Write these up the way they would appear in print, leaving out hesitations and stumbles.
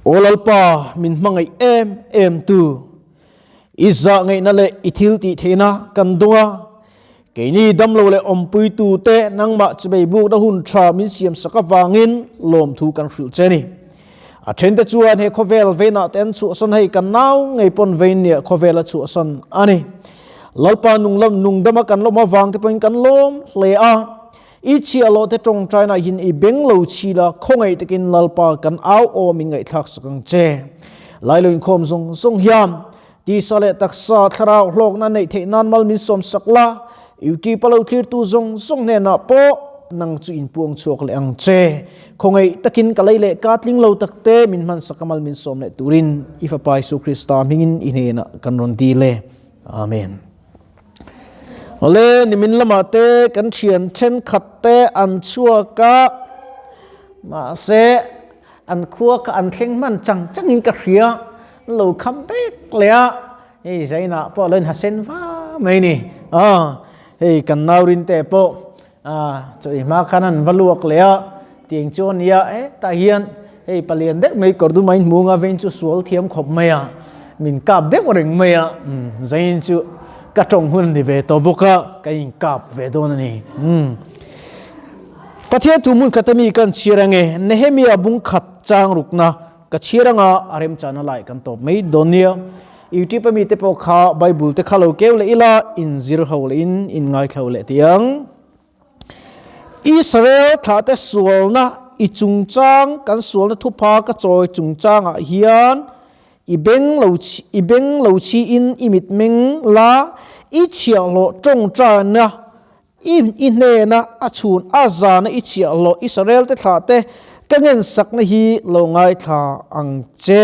Aw Lalpa, min hmangaih em em tu, i zah ngaihna leh i thil tih theihna kan dawng a, keini damlo leh awmpuitu te nangmah chibei bukna hun tha min siam sak avangin lawmthu kan hrilh che a ni. A thente chuan he khawvel veinah te an chhuahsan hei kan nau ngei pawn vein nia khawvel a chhuahsan a ni. Lalpa nunglam nungdama kan lawm avang te pawhin kan lawm hle a. I chhiahhlawh te tawngtaina hin i beng lo chhi la, khawngaih takin Lalpa kan au aw min ngaihthlak sak ang che. Lailo inkhawm zawng zawng hian tisa leh taksa thlarau hlawkna neih theih nan mal min sawm sak la, UT palo thlirtu zawng zawng hnenah pawh nang chu inpuang chhuak leh ang che. Khawngaih takin ka lei leh ka tling lo takte min hman sak a mal min sawm leh turin i Fapa Isu Krista hmingin i hnenah kan rawn dil e. Amen. Awle, nimin lamah te kan thian thenkhat te an chhuak a, mahse an khua kha an thleng hman chang changin ka hria, an lo kham vek leh a, hei Zainah pawh a lo inha sen va mai ni, aw hei kan naurin te pawh chaw hma khan an va luak leh a, tiang chu a nia hetah hian hei palian deuh mai kawr dum a inhmung a vein chu sual thiam khawp mai a, min kap deuh reng mai a, zain chu ka tawng hun a ni ve tawh bawk a, ka inkap ve dawn a ni. Pathian thu hmun khat ami kan chhiar ange, Nehemia bung khat chang rukna ka chhiar anga a remchana lai kan tawp mai dawn nia. YouTube ami te pawh kha Bible te kha lo keu leh ila, inzir ho leh in inngaithlo leh tih ang. Israel thlahte sualna i chungchang kan sualna thupha ka chawi chungchangah hian i beng lo i beng lo chhiin i mitmeng la, i chhiahhlawh tawngtaina I i hnena a chhun a zana i chhiahhlawh Israel te thlah te ka ngensakna hi lo ngaithla ang che.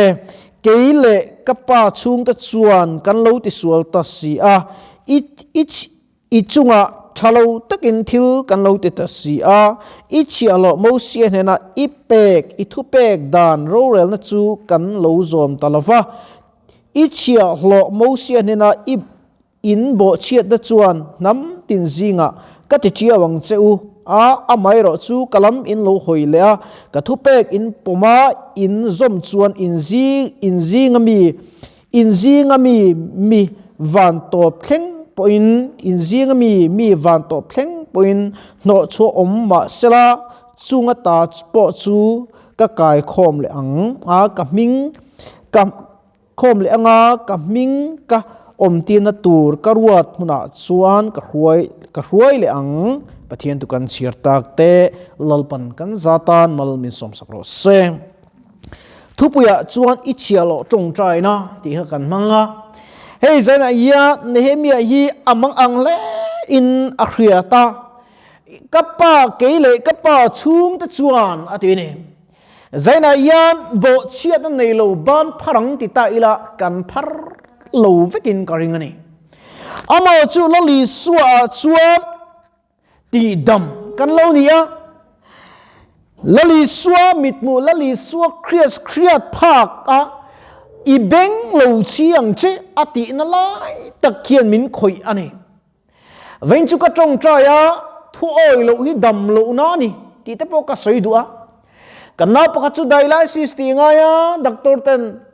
Kei leh ka pa chhungte chuan kan lo tisual ta si a, i i i chungah tha lo takin thil kan lo ti ta si a, i chhiahhlawh Mosia hnena i pek i thupek dan rorelna chu kan lo zawm ta lo va, i chhiahhlawh Mosia hnena i In bawhchhiatna chuan hnam tin zingah ka ti ṭiau ang che u a, amaherawh chu ka lam in lo hawi leh a, ka thupek in pawm a, in zawm chuan in zing in zinga mi in zinga mi mi van tawp thleng pawhin in zinga mi mi van tawp thleng pawhin hnawh chhuah awm mah sela chunga ta pawh chu ka kai khawm leh ang a, ka hming ka Khawm leh anga ka hming ka awmtirna tur ka ruat hmunah chuan ka hruai ka hruai leh ang. Pathian tu kan chhiar tak te Lalpan kan za tan mal min sawmsak rawh se. Thupuiah chuan i chhia loh tawngtaina tih kha kan hmang a. Hei zainah hian Nehemiah hi a mang ang hle in a hriat a. Ka pa kei leh ka pa chhungte chuan a ti a ni. Zainah hian bawhchhiatna nei lo ban phar ang ti ta ila kan phar lo vekin ka ring a ni. Amah chu Lali Suaah chuan tihdam kan lo ni a. Lali Sua mithmuh Lali Sua Krias hriat phak a i beng lo chi ang che a tihna lai tak hian min khawih a ni. Veng chu ka tawngtai a, thu awi loh hi dam lohna a ni tih te pawh ka sawi duh a. Kan nau pakhat chu dialysis tih ngai a, doctor ten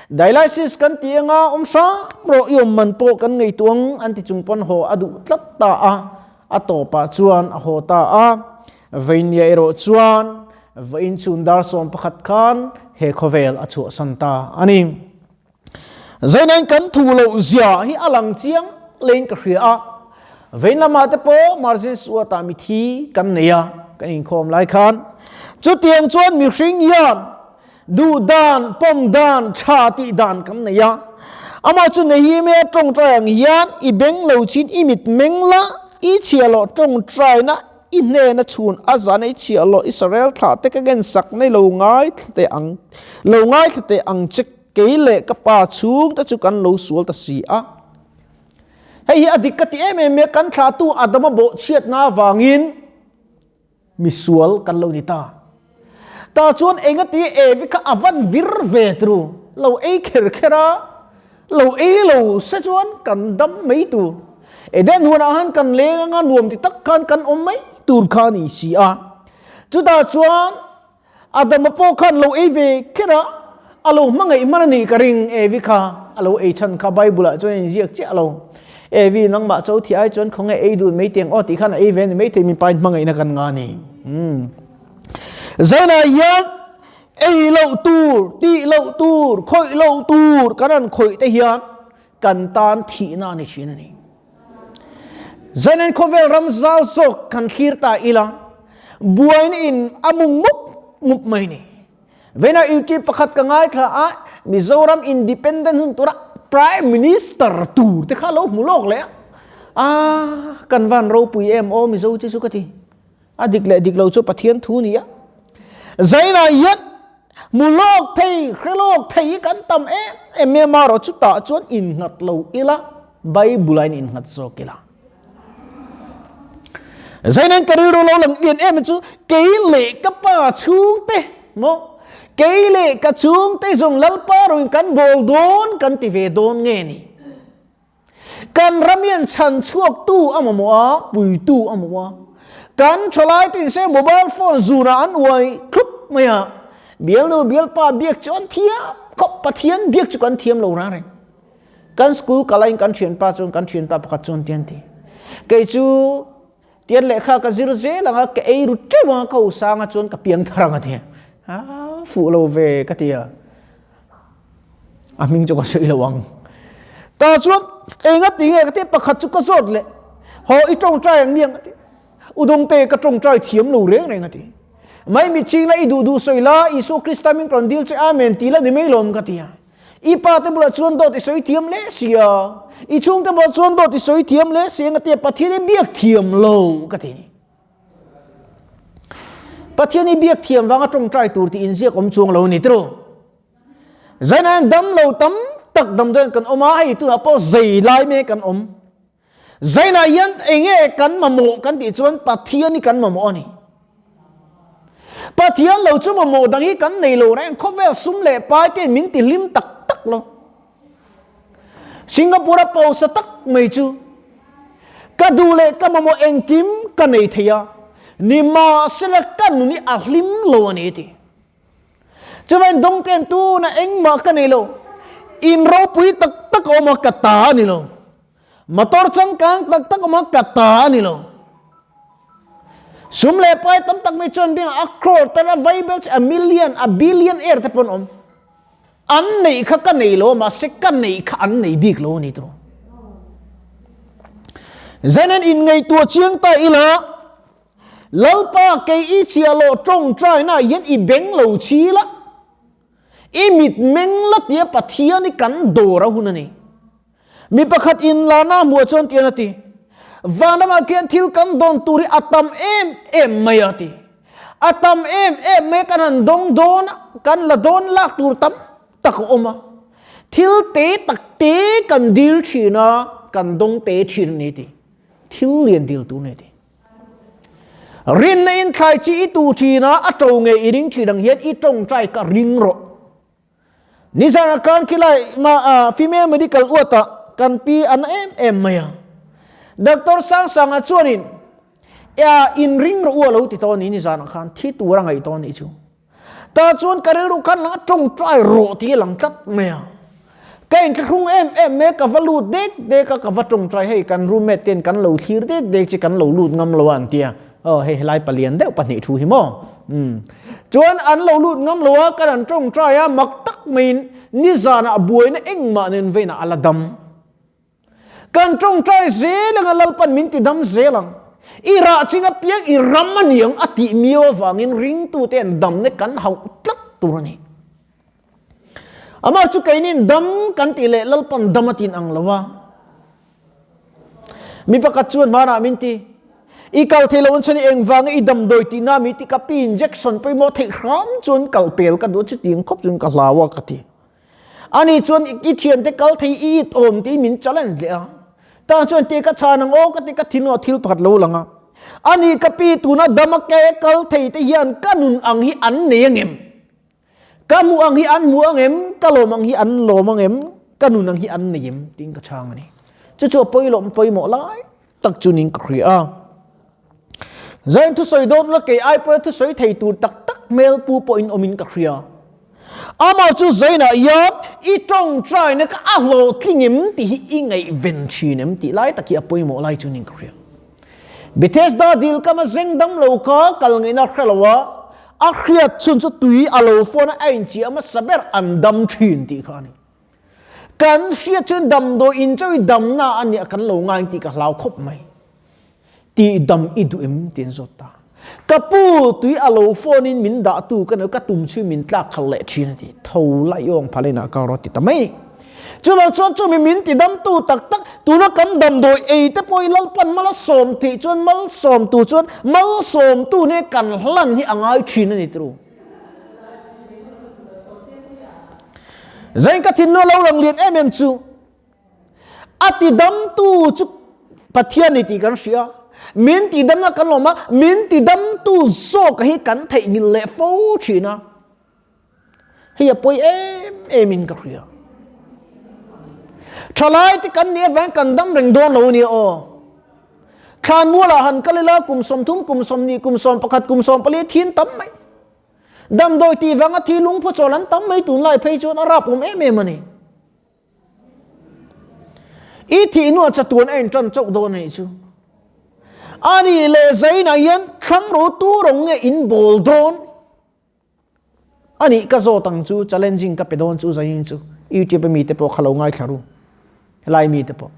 dialysis kan ti anga awm hram rawh i awm man pawh kan ngaihtuah ang an ti chung pawn haw a duh tlat ta a, a tawpah chuan a haw ta a. Veinia erawh chuan vawiin chhun dar 11 khan he khawvel a chhuahsan ta a ni. Zainain kan thu loh zia hi a lang chiang lein ka hria a. Vein lamah te pawh margin suatah mithi kan nei a, kan inkhawm lai khan. Chutiang chuan mihring hian duh dan, pawm dan, tha tih dan kan nei a. Amah chu Nehemia tawngtai ang hian i beng lo chin i mit meng la, i chhia loh tawngtaina i hnena chhun a zan i chhia loh Israel thlah te ka ngensak nei lo ngaithla teh ang, lo ngaithla teh ang che. Kei leh ka pa chhung te chu kan lo sual ta si a. Hei hi a dik ka ti em em mai a, kan thlahtu Adama bawhchhiatna avangin misual kan lo ni ta. Tah chuan engati Evi kha a van vir ve tru, lo ei kher kher a, lo ei lo se chuan kan dam mai tur. Eden huanah khan kan leng anga nuam ti tak khan kan awm mai tur kha a ni si a. Chutah chuan Adama pawh khan lo ei ve kher a, A lo hmangaih hman a nih ka ring, Evi kha a lo ei chhan kha Bible ah chuan a inziak chiah lo. Evi, nangmah cho thi ai chuan khawnge ei dun mai teng aw tih khan a ei ve a ni maithei mipa in hmangaihna kan nga a ni. Umm. Zainah hian ei loh tur, tih loh tur, khawih loh tur kan han khawih te hian kan tan thihna a ni thin a ni. Zainen khawvel ram zau zawk kan thlir ta ila, buaina in a mung mup mup mai a ni. Vena YouTube pakhat ka ngaithla a, Mizoram independent hun tura Prime Minister tur te kha lo hmu lawk leh a. Ah, kan van ropui em aw Mizo chi chu ka ti. A dik leh dik lo chu Pathian thu ni a. Zainah hian hmu lawk thei, hre lawk thei hi kan tam em em em a, erawh chutah chuan innghat lo ila, Bible-ah in innghat zawk ila. Zainen ka rilru lo lang lian em chu kei leh ka pa chhungte maw kei leh ka chhungte zawng Lalpa ruin kan bawl dawn kan ti ve dawn nge ni? Kan ram hian chhan chhuaktu a mamawh a, puitu a mamawh a. Kan thalai te se mobile phone zunah an uai thlup mai a, bialnu bialpa biak chu an thiam khawp, Pathian biak chu kan thiam lo rang reng. Kan school kalaiin kan thianpa chuan kan thianpa pakhat chuan tian ti. Kei chu tian lehkha ka zir zel anga ka ei ru teuh anga ka hosanga chuan ka piang thar anga ti. A fuh lo ve ka ti a. A hming chu ka sawi lo ang. Ta chuan enga ti nge ka ti pakhat chu ka zawt leh. Haw i tawngtai ang miang ka ti. Udawngte ka tawngtai thiam lo reng reng a ti. Mai mitching la i duh duh sawi la Isua Krista min rawn dil che Amen ti la ni mai lawm ka ti a. I pa te bulah chuan dawt i sawi thiam hle sia, i chhungte bulah chuan dawt i sawi thiam hle sia nga tia Pathian i biak thiam lo ka ti. Pathian i biak thiam vanga tawngtai tur tih inziak awm chuang lo ni tiraw. Zainain dam lo tam tak damdawiin kan awm a, hei tunah pawh zei lai mek kan awm. Zainah hian enge kan mamawh kan tih chuan Pathian hi kan mamawh a ni. Pathian lo chu mamawh dang hi kan nei lo reng, khawvel sum leh pai te min ti hlim tak tak lo. Singapore a pawisa tak mai chu ka duh leh ka mamawh engkim ka nei thei a, nimahsela ka nun hi a hlim lo a ni ti. Chuvain dawngten tuna engmah ka nei lo, in ropui tak tak a awm a ka ta a ni lo. Motor changkang tak tak awm a ka ta a ni lo. Sum leh pai tam tak mai chuan bing a crore tar a vaibel a million a billion air te pawn awm. An neih kha ka nei lo mahse ka neih kha an nei bik lo a ni tawh. Zanin in ngaihtuah chiang ta ila Lalpa kei i chhia loh tawngtaina hian i beng lo chhil a, i mit meng la tia Pathian i kan dawr a hun a ni. Mi pakhat in lana hmuh chuan tian a ti, Vanramah khian thil kan dawn tur hi a tam em em mai a ti. A tam em em mai kan han dawng dawn a, kan la dawn lak tur tam tak a awm a. Thil te tak te kan dil thin a, kan dawng te thin a ni ti. Thil lian dil tur a ni ti. Rinna in thlai chi i tu thin a, a to nge i ring thin ang hian i tawngtai ka ring rawh. Nizan khan khilai ma female medical uata kan pi an em em mai a. Doctor Sangsanga chuanin ya in ring rawh u a lo ti tawh ni nizan khan thi tur a ngaih tawh ni chu. Ta chuan ka rilru khan lang a tawngtai rawh tih a lang tlat mai a. Ka inthlahrung em em mai ka va lut dek dek a ka va tawngtai hei kan roommate ten kan lo thlir dek dek chi kan lo lut ngam lo a an tia. Aw hei helai palian deuh pahnih thu hi maw. Umm. Chuan an lo lut ngam lo a kan an tawngtai a mak tak maiin nizanah buaina engmah nen veinah a la dam. Kan tawngtai zel anga Lalpan min ti dam zel ang. I rah chin apiang i ram a niang a tih miau avangin ringtute an damna kan hauh tlat tur a ni. Amah chu keinin dam kan tih leh Lalpan dam a tin ang lo a. Mi pakhat chuan hmanah min ti, I kal thei lo an chhan i engvanga i damdawi tihna mi ti ka pi injection pawimawh theih hram chuan kal pel ka duh a chutiang khawp chuan ka hlau a ka ti. Ani chuan i thiante kal thei i it awm tiin min challenge leh a. Tah chuan ti ka chhan ang aw ka ti ka thinlung ah thil pakhat lo lang a. Ani ka pi tuna dama ke kal thei te hian ka nun ang hi an nei angem? Ka hmuh ang hi an hmu angem? Ka lawm ang hi an lawm angem? Ka nun ang hi an nei em? Tiin ka chhang a ni. Chu chu a pawilawm pawimawh lai tak chu niin ka hria a. Zain thusawi dawn la kei ai pawha thusawi thei tur tak tak hmel pu pawhin awmin ka hria. Amah chu zainah hian i tawngtaina kha a hlawhtling em tih hi i ngaihven thin em tih lai tak hi a pawimawh lai chu niin ka hria. Bethesda dil kama zeng dam lo kha kal ngaihna hre lo a, a hriat chhun chu tui a lo fawn a, a inchiah hmasa ber an dam thin tih kha a ni. Kan hriat chuan damdawi in chawi damna a nia kan lo ngai tih ka hlau khawp mai. Tih dam i duh em ti an zawt ta. Ka pu tui a lo phone in min dah tu ka nei ka tum chu min tlak khalh leh thin a ti. Tho lai awng phal in ah ka rawn ti ta mai ni. Chuvang chuan chumi min ti dam tu tak tak tuna kan damdawi ei te pawh hi Lalpan mal a sawm theih chuan malsawm tu chuan malsawm tu nen kan hlan hi a ngai thin a ni turu. Zain ka thinlung a lo lang lian em em chu a tidamtu chu Pathian ni tih kan hria. Min tidamna kan lawm a, min tidamtu zawk hi kan theihnghilh leh fo thin a. Hei a pawi em em in ka hria. Thalai te kan nih avang kan dam reng dawn lo ania aw. Thlan mualah han kal ila kum 30, kum 20, kum 11, kum 14 thin tam mai. Damdawi tih vanga thi lungphu chawl an tam mai tunlai phei chuan a rap awm em em a ni. I thih hnuah chatuan a intan chauh dawn a nih chu. A nih leh zainah hian thlang ro tu rawng nge in bawl dawn? A nih ka zawt ang chu challenging ka pe dawn chu zain chu YouTube a mite pawh kha lo ngaithla ru. Helai mite pawh.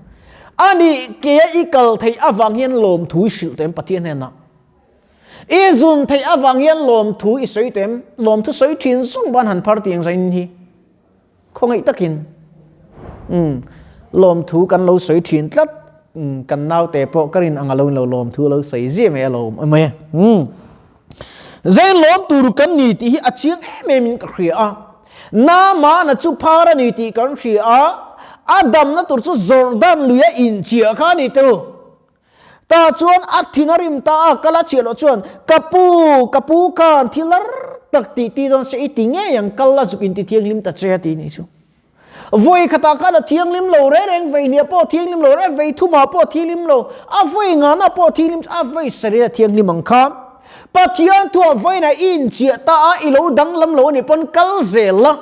A nih ke a i kal theih avang hian lawmthu i hrilh tawh em Pathian hnenah? I zun theih avang hian lawmthu i sawi tawh em? Lawmthu sawi thin zawng ban han phar tiang zain hi. Khawngaih takin umm lawmthu kan lo sawi thin tlat umm kan naute pawh ka rin ang a lo in lo lawmthu lo sawi ziah mai a lo awm mai a umm Zain lawm tur kan ni tih hi a chiang em em in ka hria a Namana chu phar a ni tih kan hria a a damna tur chu Jordan lui a inchiah kha a ni teu. Tah chuan a thin a rim ta a, kal a chiah loh chuan, Ka pu, ka pu khan thil lar tak tih ti dawn se i ti ngei ang, kal la zuk inti thianghlim ta che a ti nih chu. Vawi khatah khan a thianghlim lo reng reng, vei hniah pawh a thianghlim lo reng, vei thumah pawh a thianghlim lo, a vawi ngana pawh a thianghlim chu a vawi sarih a thianghlim ang kha. Pathian thuah vawiinah i inchiah ta a, i lo danglam lo a nih pawn kal zel la.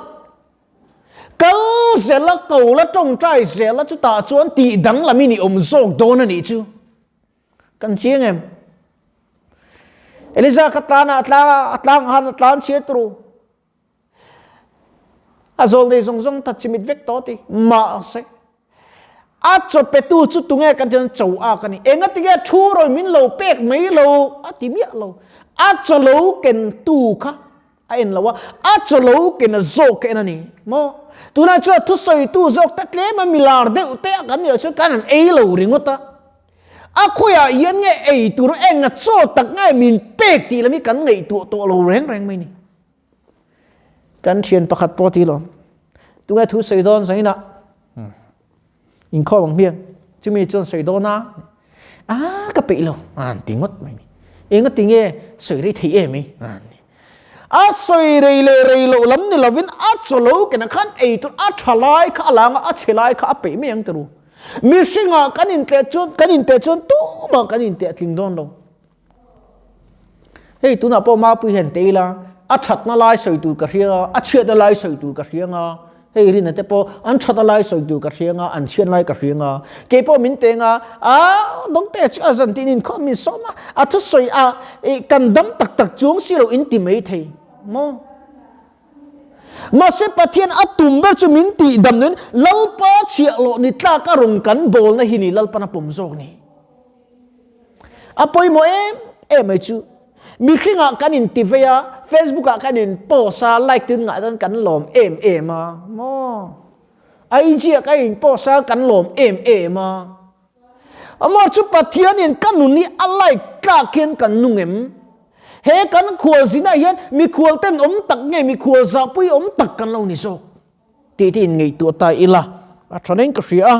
Kal zel a, ko la tawngtai zel a, chutah chuan tih danglam in i awm zawk dawn a nih chu. Kan chiang em? Eliza kha tlan a tlang a, a tlang han a tlan chhiat ru. A zawl nei zawng zawng that chimit vek tawh ti. Mahse, a chaw petu chu tunge kan chuan cho a ka ni. Engatinge thu rawn min lo pek mai lo a ti miah lo. A chaw lo ken tu kha a en lo a, a chaw lo ken a zawk ka en a ni maw? Tunah chuan thusawitu zawk ta tlem a milar deuh te a kan nih loh chuan kan han ei lo ringawt a, a khawiah hian nge ei tur eng a chaw tak nge min pek tih lam hi kan ngaihtuah tawh lo reng reng mai ni. Kan thian pakhat pawh ti lo, tunge thusawi dawn zainah Inkhawm ang hmiang, chumi chuan sawi dawn a, a ka peih lo, an ti ngawt mai ni. Enga ti nge sawi rei thei em i? An ti. A sawi rei leh rei loh lam ni lovin a chaw lo kena khan ei tur a tha lai kha a lang a, a chhe lai kha a peih mai ang turu. Mihringah kan intleh chuan kan inteh chuan tumah kan inteh tling dawn lo. Hei tunah pawh Mapui hian te ila, a thatna lai sawi tur ka hria a, a chhiatna lai sawi tur ka hria nga, hei Rina te pawh an thatna lai sawi tur ka hria nga, an chhiat lai ka hria nga, kei pawh min teng a, aa dawngte chu a zan tin in khawm min sawm a, a thusawi a kan dam tak tak chuang si lo in ti mai thei maw? Mahse Pathian a tum ber chu min tih dam nuin Lalpa chhiahhlawh ni tlak a rawn kan bawlna hi ni Lalpan a pawm zawk ni. A pawimawh em em mai chu mihringah kan inti vei a, Facebook ah kan in post a, like tun ngah chuan kan lawm em em a maw? IG ah kan in post a, kan lawm em em a. Amaw chu Pathianin ka nun hi a like tlak hian kan nung em? He kan khual zinah hian mikhual ten awm tak nge mikhual zahpui awm tak kan lo ni zawk? Tih te inngaihtuah ta ila a tha reng ka hria a.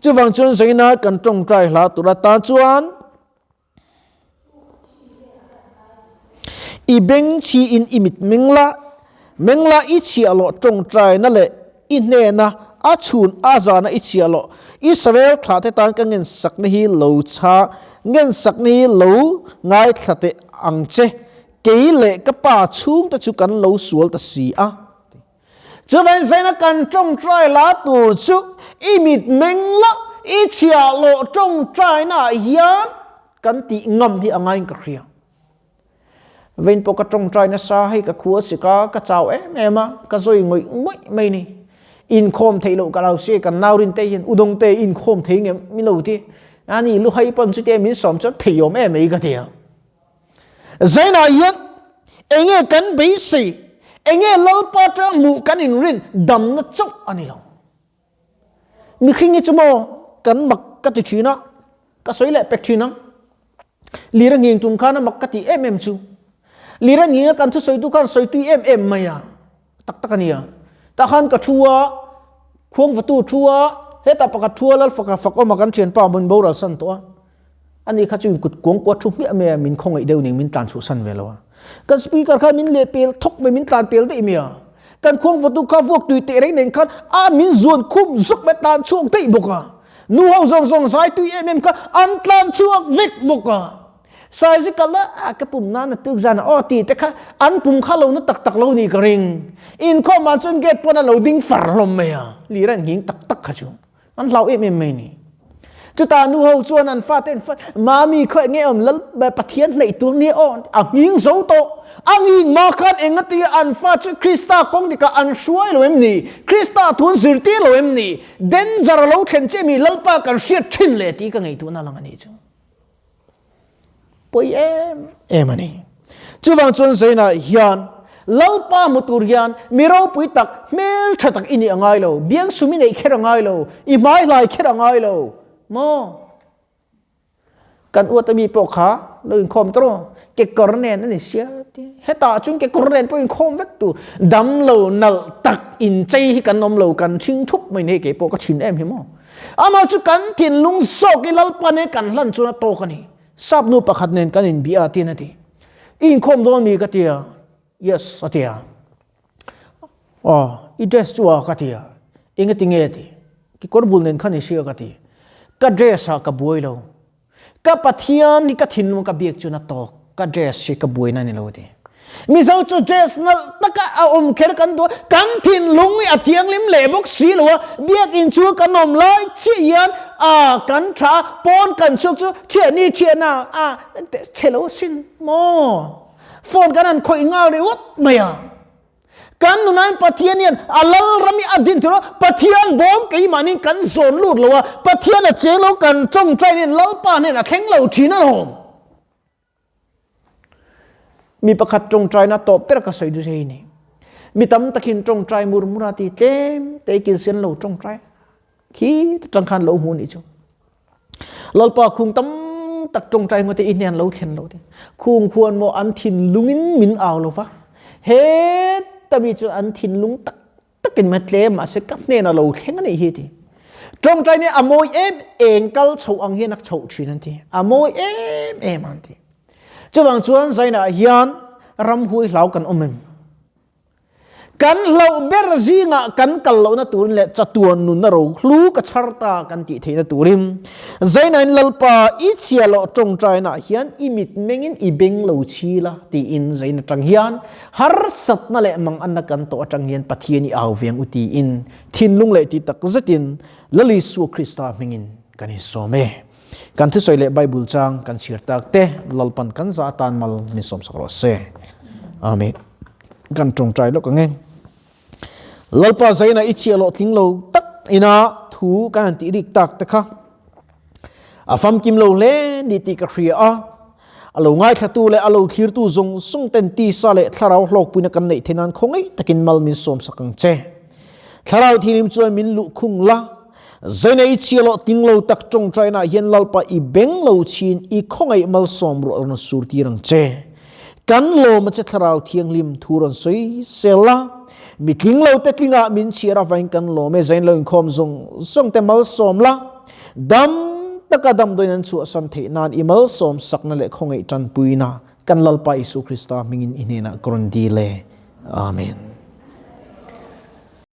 Chuvang chuan zaina kan tawngtai hla tur atan chuan i beng chhiin i mit meng la, meng la i chhiah loh tawngtaina leh i hnena a chhun a zana i chhiah loh Israel thlah te tan ka ngensakna hi lo chha ngensakna hi lo ngaithla teh ang che, kei leh ka pa chhungte chu kan lo sual ta si a. Chuvain zaina kan tawngtai la tur chu i mit meng la, i chhiahhlawh tawngtainaah hian kan tih ngam hi a ngaiin ka hria. Vein pawh ka tawngtai nasa hei ka khua sik a, ka chau em em a, ka zawi ngawih ngawih mai ni. Inkhawm theih loh ka lo si, kan nau rin te hian udawng te inkhawm thei ngem min lo ti. Ani luhai pawn chutia min sawm chuan thei awm em mai ka ti a. Zainah hian enge kan beisei, enge Lalpa tang hmuh kan inrin damna chauh a ni lo. Mihring hi chu maw kan mak ka ti thin a, ka sawi leh pek thin ang. Lira nghing tum khan a mak ka tih em em chu. Lira nghing a kan thusawitu khan sawi tui em em mai a, tak tak a nia. Tah khan ka thu a, khuangvatu thu a, hetah pakhat thu a Lalfaka fak awm a kan thianpa min boral san tawh a. Ani kha chu in kut kuang kuat thu hmiah mai a, min khawngaih deuh ning min tlan chhuh san ve lo a. Kan speaker kha min leh pel thawk mai min tlan pel daih mai a. Kan khuang vawtu kha vuak tui teh reng nen khan a min zuan khum zuk mai tlan chhuak daih bawk a. Nu ho zawng zawng zai tui em em kha an tlan chhuak vek bawk a. Saizi ka la a ka pum nan a tuk zan a aw ti te kha an pum kha lo na tak tak lo ni ka ring. Inkhawm ah chuan gate pawn a lo ding far hlawm mai a. Lir a nghing tak tak kha chu. An hlau em em mai ni. Chutah nu ho chuan an fate an fa Mami khaw enge awm lal Pathian hnaih tur ni aw a nghing zo tawh. A nghing ma khan engati an fa chu Krista kawng dikah an hruai lo em ni? Krista thu an zirtir lo em ni? Danger a lo thlen che mi Lalpa kan hriat thin le tih ka ngaihtuahna lang a nih chu. Pawi em em a ni. Chuvang chuan Zainah hian Lalpa hmu tur hian mi ropui tak, hmel tha tak i nih a ngai lo, biangsum i neih kher a ngai lo, i hmai hlai kher a ngai lo maw? Kan uat ami pawh kha lo inkhawm ta rawh, kekawr nen a ni sia ti. Hetah chuan kekawr nen pawh inkhawm vek tur, dam lo nalh tak inchei hi kan awm lo, kan thing thup mai ni hei keipawh ka thin em hi maw? Amah chu kan thinlung zawk i Lalpa nen kan hlan chuan a tawk a ni. Sap nu pakhat nen kan inbia a tiin a ti. I inkhawm dawn mi ka ti a, Yes a ti a. Aw, i dress chu a ka ti a. Engati nge a ti. Kekawr bul nen khan i hria ka ti. Ka dress ah ka buai lo. Ka Pathian hi ka thinlung ka biak chuan a tawk, ka dress hi ka buaina a ni lo a ti. Mizo chu dress nalh taka a awm kher kan duh a, kan thinlung hi a thianghlim leh bawk si lo a, biakinn chhung kan awm lai chiah hian a kan tha a, pawn kan chhuak chu thiahni thiahna a chhe lo asin maw? Phone kan han khawih nghal ringawt mai a. Kan nunain Pathian hian a lal ram hi a din tur a, Pathian bawm keimahniin kan zawn lut lo a, Pathian a cheng lo kan tawngtai hian Lalpa hnen a thleng lo thin alawm. Mi pakhat tawngtaina tawp ber ka sawi duh hei ni. Mi tam takin tawngtai mur mur a ti tlem te kilsian lo tawngtai khi tang khan lo hmu nih chu. Lalpa khung tam tak tawngtai ngawt i hnen lo thlen lo te. Khung khuan maw an thinlungin min au lo va. He tami chu an thinlung tak takin ma tlem mahse ka hnena lo thleng ani hi ti. Tawngtai ni a mawi em eng kal chho ang hian a chho thin an ti. A mawi em em an ti. Chuvang chuan zainah hian ramhuai hlau kan awm em? Kan hlauh ber zingah kan kal lohna turin leh chatuan nunna ro hlu ka chhar ta kan tih theihna turin Zainain Lalpa i chhia loh tawngtainaah hian i mitmengin i beng lo chhi la tiin Zain atang hian harsatna leh manganna kan tawh atang hian Pathian i au veng u tiin thinlung leh ti tak zetin Lal Isua Krista hmingin kan insawm e. Kan thusawi leh Bible chang kan chhiar tak te Lalpan kan za atan mal min sawmsak rawh se. Amen. Kan tawngtai lawk ang e. Lalpa zaina i chhiah loh tling lo tak ina thu kan han tih rik tak te kha a famkim lo hle ni tih ka hria a. A lo ngaithlatu leh a lo thlirtu zawng zawng ten tisa leh thlarau hlawkpuina kan neih theih nan khawngaih takin mal min sawmsak ang che. Thlarau thianghlim chuan min luhkhung la, Zaina i chhia loh tling lo tak tawngtainaah hian Lalpa i beng lo chhin i khawngaih malsawm ruah rawn sur tir ang che. Kan lawm a che Thlarau Thianghlim thu rawn sawi sel la, mi tling lo te tlingah min chhiar avain kan lawm e. Zain lo inkhawm zawng zawng te malsawm la, dam taka damdawiin an chhuahsan theih nan i malsawm sakna leh khawngaih tanpuina kan Lalpa Isu Krista hmingin i hnenah ka rawn dil e. Amen.